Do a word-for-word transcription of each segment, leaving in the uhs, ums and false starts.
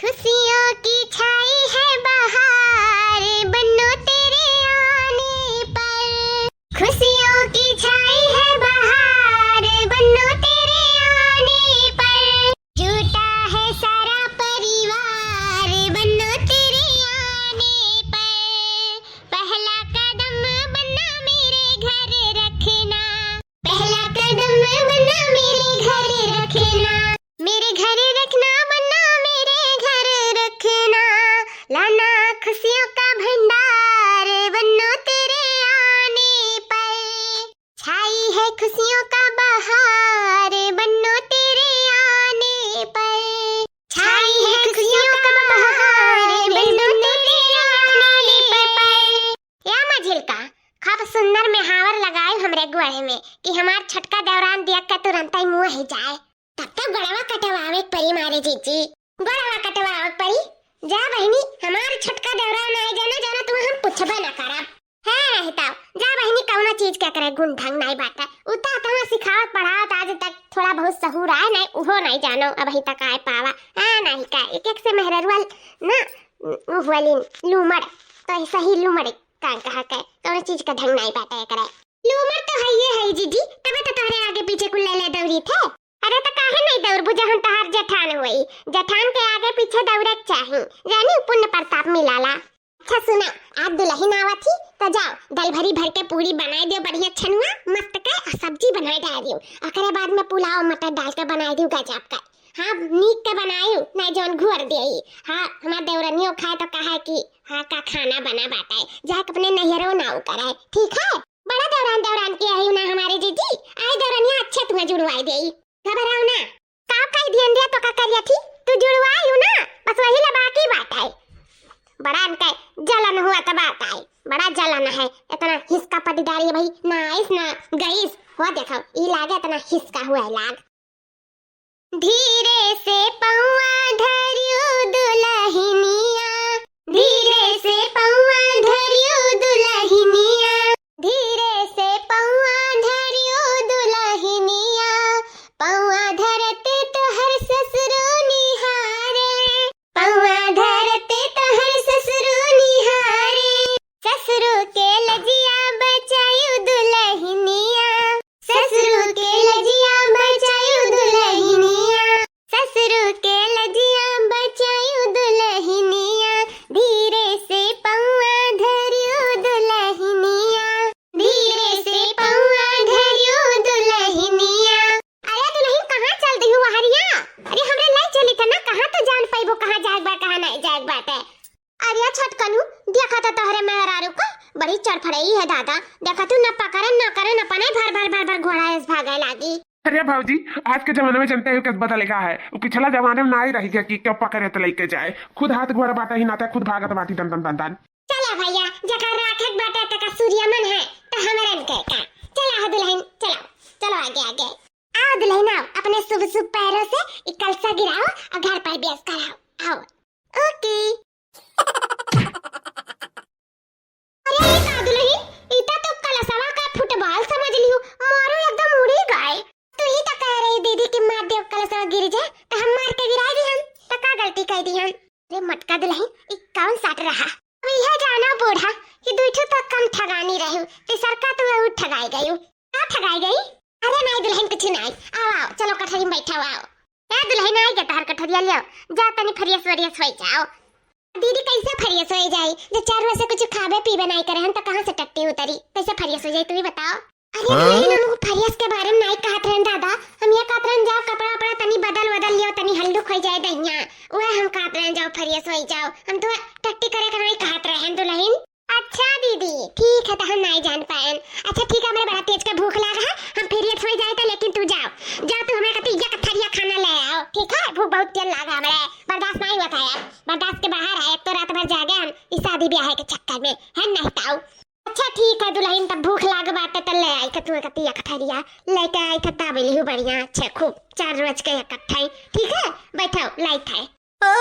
खुशियों की छाई है बहार बन्नो तेरे आने पर। खुशियों की छाई है बहार बन्नो तेरे आने पर। जुटा है सारा परिवार बन्नो तेरे आने पर। पहला कदम बन्ना मेरे घर रखना। पहला कदम बन्ना मेरे घर रखना। मेरे घर रखना बन्ना मेरे घर रखना। लाना खुशियों का भंडार बन्नो तेरे आने पर। छाई है खुशियों का बहार बन्नो तेरे आने पर। छाई है खुशियों का बहार बन्नो तेरे आने पर। या मझिलका, खूब सुंदर मेहावर लगाए हमरे गोड़े में कि हमार छोटका देवरान देख के तुरंतई मुँह ही जाए। तब तो गोड़वा कटवावे के परी मारे जीजी। गोड़वा कटवावे के परी। जा बहिनी, हमार छोटका देवरान आए जाना, जाना तू हम पूछबे ना करब। है रहता, जा बहिनी, कौनो चीज के करे गुण ढंग नाई बाटे। उ तो अतना सिखावत पढ़ावत आज तक थोड़ा बहुत सहूर आए नाई, उहो नाई जानो अबही तक आए पावा। हाँ नाई का, एक एक से मेहररुआ ना, उ, उ वाली लूमड़, तो ऐसा ही लूमड़ का कहा के, कौनो चीज का ढंग नाई बाटे एकरे। लूमड़ तो है ये है जीजी, तबे तो तोहरे आगे पीछे कुल ले ले दौरी थे। अरे तो काहे नहीं दौड़बू जहन तहार जेठान होई, जेठान के आगे पीछे दौड़े के चाही, जानी पुण्य प्रताप मिलाला। अच्छा सुना, आज दुलहिन आवत ही, तो जाओ दाल भरी भर के पूरी बनाए दियो बढ़िया छनुआ, मस्त के आ सब्जी बनाए डाल दियो, ओकरे बाद में पुलाव मटर डाल के बनाए दियो गजब का। हाँ नीक के बनायू, नहीं जौन घुअर दियई। हाँ हमार देवरनियो खाए तो कहे कि हाँ का खाना बना बाटे, जाके अपने नैहरो ना करे, ठीक है? बड़ा दौरान दौरान के आई ना हमारे जीजी, आई दौरनिया अच्छे तुम्हें जुड़वाई देई। घबराओ ना। का कही दियन रे तो का करिया थी? तू जुड़वाई हूँ ना, बस वही ला बाकी बात है। बड़ा अनके जलन हुआ तो बात है, बड़ा जलन है। इतना हिसका पटीदारी है भाई, ना आइस ना गईस। हो देखो, ई लागे इतना हिसका हुआ है लाग। धीरे से पौआ धरियो दुलहिनिया, धीरे से पौआ धरियो दुलहिनिया, धीरे से पौआ धरियो दुलहिनिया, पौआ धरत तोहर ससुरो निहारे, पौआ धरत तोहर ससुरो निहारे, ससुरो के लजिया बचायो दुलहिनिया, ससुरो के लजिया बचायो दुलहिनिया, ससुरो के लजिया बचायो दुलहिनिया, धीरे से पौआ धरियो दुलहिनिया, धीरे से पौआ धरियो दुलहिनिया। अरे दुलहिन कहाँ चल दिहु वहरिया? अरे हमरे लाई चली तना, कहाँ तो जान पाइबो कहाँ जाए बा कहाँ नहीं जाए बाटे। अरे छोटकनू, देखा तो तोहरे मेहरारू का बड़ी चरफड़ई है दादा। देखा तू न पकड़े न करे न पने, भर भर भर भर घोड़ा एस भागे लागी। अरे भौजी, आज के जमाने में जनते हो कैसे बदल गया है। वो पिछला जमाने में ना ही रह गया कि क्यों पकड़े तो लेके जाए, खुद हाथ गोड़ बाटा ही नाते खुद भागत बाटी दन दन दन दन। चला भैया, जकर राखे के बाटे तका सूर्य मन है तो हमरन के का। चला हो दुलहिन, चला, चला आगे आगे। आओ दुलहिन आओ, अपने शुभ शुभ पैरों से ई कलसा गिराओ और घर पर बेस कराओ। आओ। ओके। अरे ई का दुलहिन, ई तो तू कलसवा का फुटबॉल समझ लिहू, मारो एकदम उड़ी गए। तू ही तो कह रही दीदी कि मार दे कलसवा गिर जाए, तो हम मार के गिराई दी हम, तो का गलती कर दी हम? अरे मटका दुलहिन, ई कौन साट रहा? अब यह जानो बूढ़ा कि दुई ठो तो कम ठगानी रहू, तीसरका तू और ठगाई गयू। का ठगाई गई? अरे नहीं दुलहिन कुछ नहीं, आओ आओ, चलो कठरी में बैठा आओ। ए दुलहिन आई के तहर कठरिया ले आओ, जा तनी फ्रेश व्रेश हो जाओ। दीदी कैसे फ्रेश हो जाई? जो चार रोज से कुछ खाबे पीबे नहीं करे हन तो कहाँ से टट्टी उतरी? कैसे फ्रेश हो जाई तू ही बताओ। अरे हाँ? दुलहिन हम फ्रेश के बारे में नहीं कहत रहन दादा, हम ये कहत रहन जाओ कपड़ा वपड़ा तनी बदल बदल लियो, तनी हल्लुक हो जाए दहिया, वह हम कहत रहन जाओ फ्रेश हो जाओ, हम तो टट्टी करे के नहीं कहत रहन दुलहिन। अच्छा दीदी, ठीक है, तो हम नहीं जान पाएन। अच्छा ठीक है, हमरे बड़ा तेज का भूख लाग है, हम फ्रेश हो जाए तो, लेकिन तू जाओ, जाओ तू हमरे कती एक थरिया खाना ले आओ, ठीक है? भूख बहुत तेज लाग है हमरे, बर्दाश्त नहीं होता है, बर्दाश्त के बाहर है। एक तो रात भर जागे हम इस शादी ब्याह के चक्कर में, है नहीं ताऊ? अच्छा ठीक है दुलहिन, तब भूख लाग बाटे तो ले आई तो तू कती एक थरिया लेके आई तो दाबेली हूँ बढ़िया अच्छे खूब चार रोज के इकट्ठा ही, ठीक है? बैठो लाई थे। ओ,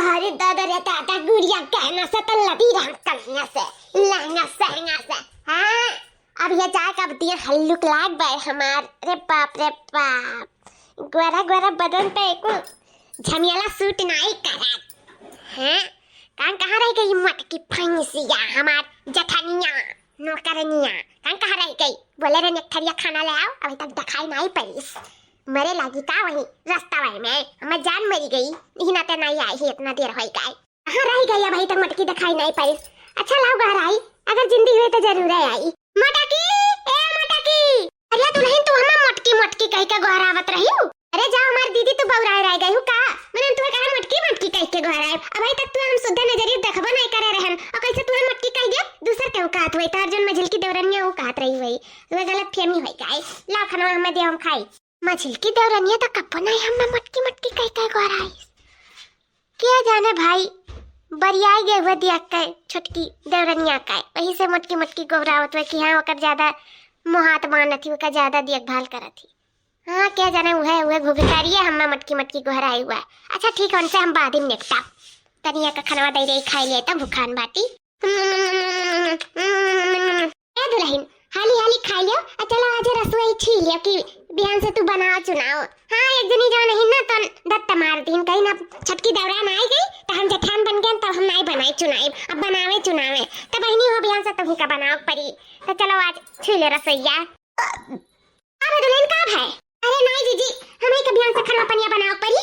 अरे दादा रे दादा, गुड़िया कहना से तो लदी रहन कन्हैया से, लहंगा सहंगा से। हाँ, अब ये जाए कब दिए हल्लुक लाग बाय हमार। रे बाप रे बाप, गोरा गोरा बदन पे एको झमेला सूट नाई करत। हैं? कहाँ, कहाँ रह गई मोटकी फैंसिया, हमार जठनिया, नौकरनिया? कहाँ, कहाँ रह गई? बोले रहे एक थरिया खाना ले आओ, अभी तक दिखाई नाई पड़ीस। मरे लागी का वही रस्ता में? हमार जान मरी गई, यही नाते नाई आई ही, इतना देर होई गए। कहाँ रह गई? अभी तक मोटकी दिखाई नाई पड़ीस। अच्छा लाओ घर आई, अगर जिंदी हुई तो जरूर आई। मोटकी, ए मोटकी। अरे दुलहिन, तू हमें मोटकी मोटकी कहि के गोहरावत रहिउ। अरे जा हमार दीदी, तू बौराए रह गइउ का? मने तुहे कहे मोटकी मोटकी कहि के गोहराए। अबही तक तू हम सुद्धा नजरिया देखबो नाई करे रहन। अउर कइसे तुहे मोटकी कहि दिया? दूसर केहू कहत हुई, तोहर जौन मझिलकी देवरनिया उ कहत रही हुई। तुहे गलत फहमी होई गई। लाओ खाना हमें दे, हम खाई। मझिलकी देवरनिया तो कब्बो नाई हमें मोटकी मोटकी कहि के गोहराई। क्या जाने भाई, बरियाई गए हुए दिया के छोटकी देवरनिया का, वही से मोटकी मोटकी गोहरावत हुए कि हाँ, ओकर ज्यादा मोहात मानत ही, ओकर ज्यादा देखभाल करत ही। हाँ, क्या जाने, उहे, उहे घुघटारिये हमें मटकी मटकी गोहराई हुआ। अच्छा, ठीक है, उनसे हम बाद में निपटाब। तनी एक खनवा दे रही, खाई ले, तब भुखान बाटी। ए दुलहिन, हाली हाली खाई लियो, आ चलो आज रसोई छी लियो कि बिहान से तू बनाओ चुनाओ। हाँ, एक जनी जान ही ना, तो दत्त मार दीन, कहीं ना छटकी दौरा ना आई गई, तो हम जेठान बन गए, तब हम नाई बनाई चुनाई, अब बनावे चुनावे। तो बहनी हो, बिहान से तुही का बनाओ परी, तो चलो आज छी ले रसोईया। अरे दुलहिन, का भाई? अरे नाई जीजी, हमही के बिहान से खनवा पनिया बनावे परी।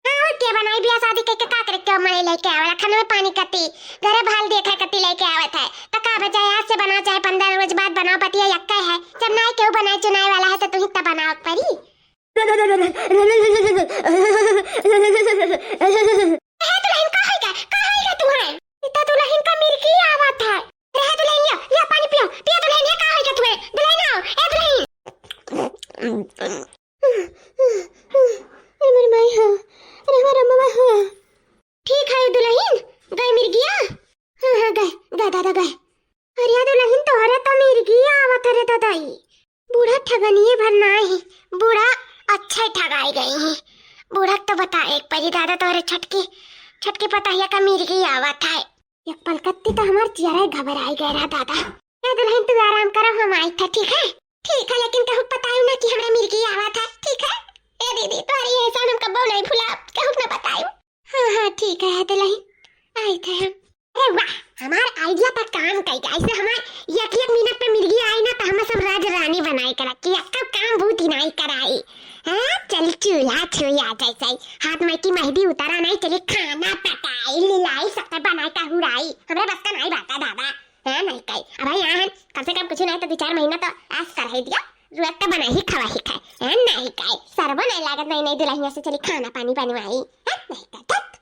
हाँ, और के बनाई? बियाह शादी कइके का करे, केहू मने लेके आवेला? खनवे पानी कती, घरे भाल देखे कती लेके आवत है। त का बजाय आज से बनाओ, चाहे पंद्रह रोज बाद बनाओ, बतिया यक्का है। जब नाई केहू बनाए चुनाए वाला है, तो तुही त बनावे परी। हे दुलहिन, का होइगा? का होइगा तुहैं? ई त दुलहिन का मिर्गी आवत है। अरे हे दुलहिन, लिया, लिया पानी पियो, पियो दुलहिन, ये का होइगा तुहैं? दुलहिन आओ, ए दुलहिन। अरे मोर माई हो, अरे हमार अम्मा हो। ठीक है दुलहिन, गए मिर्गिया? हाँ, हाँ, गए, गए दादा, गए। अरे दुलहिन, तोहरे तो मिर्गी आवत रे दादा, ई बूढ़ा ठगनिए भर ना ही, बूढ़ा अच्छे ठगाई गई ही। बूढ़ा तो बता एक परी दादा, तोहरे छोटकी, छोटकी पतहिया का मिर्गी आवत है। एक पलकत्ती तो हमार जियरा घबराई गए रहा दादा। ए दुलहिन, तू आराम करो, हम आई था, ठीक है? ठीक है, लेकिन कहूँ बताई ना कि हमरा मिर्गी आवत है, ठीक है? ए दीदी, तोहरी एहसान हम कब्बो नहीं भुला, कहूँ ना बताई। हाँ, हाँ, ठीक है दुलहिन, आई थे हम। अरे वाह, हमार idea तो काम कई गया। ऐसे हमार एक एक मिनट पे मिर्गी आई ना, तो हमें सब राज रानी बनाए के रखी, एक काम बूती नहीं कराई। हाँ, चल चूल्हा छुई आ जैसे ही। हाथ में की मेहंदी उतारा नहीं, चली खाना पकाई, लिलाई, सबके बनाए का हुराई। हमरे बस का नहीं बात है दादा। हाँ, नहीं कई। अब यहाँ हम कम से कम कुछ नहीं तो दो चार महीना तो ऐस कर ही दिया। रुआ तो बना ही खवा ही खाए। हाँ, नहीं कई। सरबो नहीं लागत, नहीं, नहीं दुलहिया से चली खाना पानी बनवाई। हाँ, नहीं कई। धत।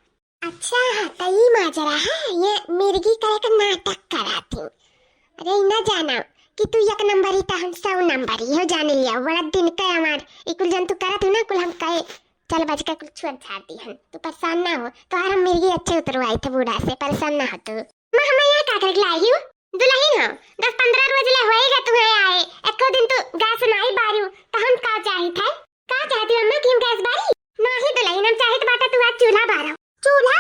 अच्छा, त ई माजरा है, ये मिर्गी करे के नाटक कराती। अरे, ई ना जाना कि तू एक नंबरी त हम सौ नंबरी हो, जान लिया। बड़ा दिन के हमार ई कुल जंतु करत हो ना, कुल हम कहे, चल बज के कुल छोड़ छाड़ दी हम। तू परेशान ना हो, तोहार हम मिर्गी अच्छे उतरवाई थे बूढ़ा से, परेशान ना हो तू। माँ, हमें यहाँ का करे लाई हो? दुलहिन हो, दस पन्द्रह रोज ले होएगा तुम्हें आए, एको दिन तू गैस नाई बारू, तो हम का चाही थे? का चाहती हो अम्मा कि हम गैस बारी? नाही दुलहिन, हम चाहित बाटे तू आज चूल्हा बारो। चूल्हा?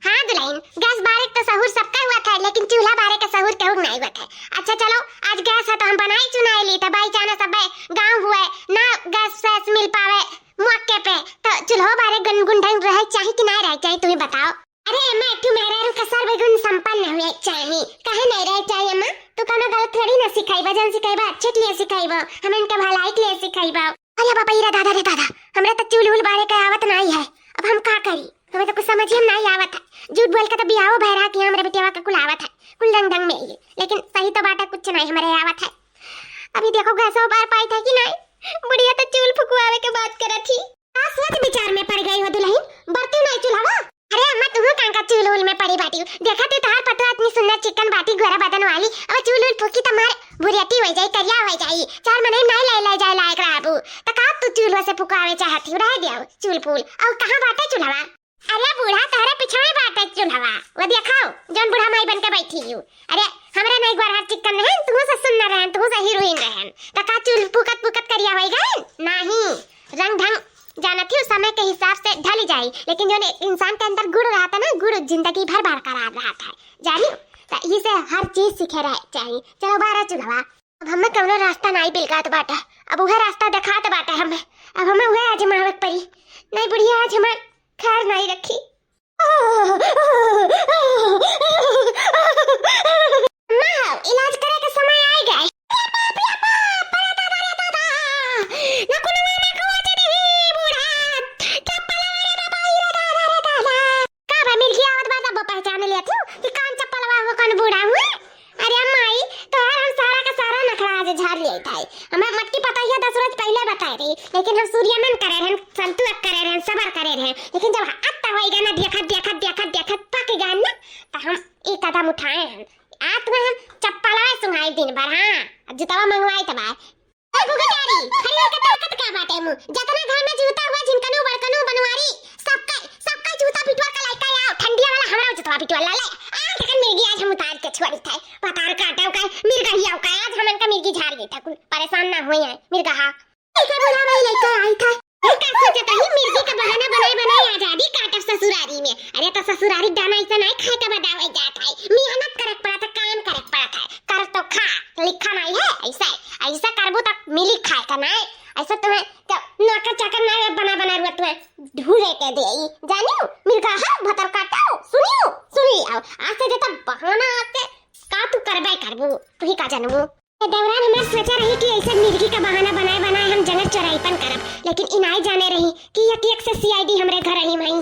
हाँ दुलहिन, गैस बारे के तो सहूर सबका हुआ था, लेकिन चूल्हा बारे के सहूर केहू के नाही हुआ था। अच्छा चलो, आज गैस है तो हम बनाई चुनाई ली, तो भाई जाना सब गाँव हुए ना गैस वैस मिल पावे मौके पे, तो चूल्हो बारे गुन गुन ढंग रहे चाही कि नाही रहे चाही, तुम्ही बताओ। अरे अम्मा, एक ठो मेहरारू का सर्व गुण संपन्न हुए चाही, काहे नाही रहे चाही अम्मा? तू कौनो गलत थोड़ी ना सिखाइबा, जौन सिखाइबा अच्छे के लिए सिखाइबा, हम इनके भलाई के लिए सिखाइबा। अरे बाबा, रे दादा, रे दादा, हमरा त चूल उल बारे के आवत नाई है, अब हम का करी? हमें तो कुछ समझ ही नाई आवत है। झूठ बोल के तो बियाहो भैरा कि हमरे बिटियावा के कुल आवत है, कुल रंग ढंग में ही, लेकिन सही तो बात है, कुछ नाई हमरे आवत है। अभी देखो गैसो बार पाई था कि नाई, बुढ़िया तो चूल फुकवावे के बात करत थी। का सोच विचार में पड़ गई हो दुलहिन, बरती नाई चूल्हा? अरे अम्मा, तुहू कांका चूल उल में पड़ी बाटी। देखा तू, तोहार पतोह इतनी सुंदर चिकन बाटी, गोरा बदन वाली, अब चूल उल फूकी त मार भुरियटी हो जाई, करिया हो जाई, चार मनई नाई ले ले जाए लायक रहबू। त का तू चूल्हा से फुकावे चाहत ही? रह दिया चूल फूल। और कहाँ बाटे चूल्हवा? अरे बूढ़ा, तोहरे पिछवे बाटे चूल्हवा, वो देखाओ, जौन बूढ़ा माई बन के बैठी हूँ। अरे हमरे नहीं गोरहर चिकन रहन, तुहू से सुंदर रहन, तुहू से हीरोइन रहन, त का चूल फूकत फूकत करिया हो गए? नहीं, रंग ढंग जानत ही, उस समय के हिसाब से ढल जाई, लेकिन जौन इंसान के अंदर गुण रहता ना, गुण जिंदगी भर बरकरार रहता है, जानी? तो यही से हर चीज सीखे रहे चाहिए। चलो बारह चूल्हवा, अब हमें कौनो रास्ता नहीं बिलकात बाटे, अब उहे रास्ता दिखात बाटे हमें, अब हमें उहे आजमावे के पड़ी। नहीं बुढ़िया, आज हमार खैर नाहीं रखी। अम्मा हो, इलाज करे के समय आइ गए। अरे बाप रे बाप, अरे दादा रे दादा, नकुनवा नकुआ चढ़ी बूढ़ा, चप्पल वाले बाबा, रे दादा रे दादा। का बा, मिर्गी आवत बा, तब पहचान लिया तू कि कौन चप्पलवा हो, कौन बूढ़ा हुए। अरे माई, तोहर हम सारा का सारा नखरा आज झाड़ लेत है। हमार मटकी पतोहिया दस रोज पहिले बताए रही, लेकिन हम सूर्या मन करे रहन, संतु एक करे रहन, सबर करे रहन, लेकिन जब हाथ होइगा ना, देखत, देखत, देखत, देखत पक गए ना, तो हम एक कदम उठाए हैं। आज तुम्हें हम चप्पलवा सुंघाई दिन भर, हाँ, अब जुतवा मंगवाई तब आए। ए गुगुचारी, हरियर के ताकत का बाटे मुँह? जतना घर में जूता हुआ, झिनकनू, बड़कनू, बनवारी, सबका, सबका जूता पिटवा के लइका आओ। ठंडिया वाला हमरा जूता पिटवा ला ले। आज तक मिर्गी आज हम उतार के छोड़ी थे। पतार काटो का, मिर्गहिया का, आज हमन का मिर्गी झाड़ गई था। कुल परेशान ना हुई है, मिर्गहा। ऐसे बुलावा लइका आई था। ए, का सोचत रही, मिर्गी का बहाना बनाए बनाए आजादी काटब ससुरारी में। अरे तो ससुरारी दाना ऐसा नहीं खाए का बतावे जात है। मेहनत करे के पड़त है, काम करे के पड़त है। कर तो खा, लिखा नहीं है ऐसा। ऐसा करबू तब मिली खाए का नहीं। ऐसा तुम्हें जब नौकर चाकर नहीं बना बना रुआ तुम्हें ढूंढे के दे। जानियो, मिर्गहा, भतर काटो, सुनियो, सुन लियो। आज से जब बहाना आज से का तू करबे करबू, तू ही का जानबू। ए दौरान हमार सोचा रही कि ऐसे मिर्गी का बहाना बनाए बनाए हम जंगल चौराईपन करब, लेकिन ई नाई जाने रही कि यक यक से सीआईडी हमरे घर रही वहीं।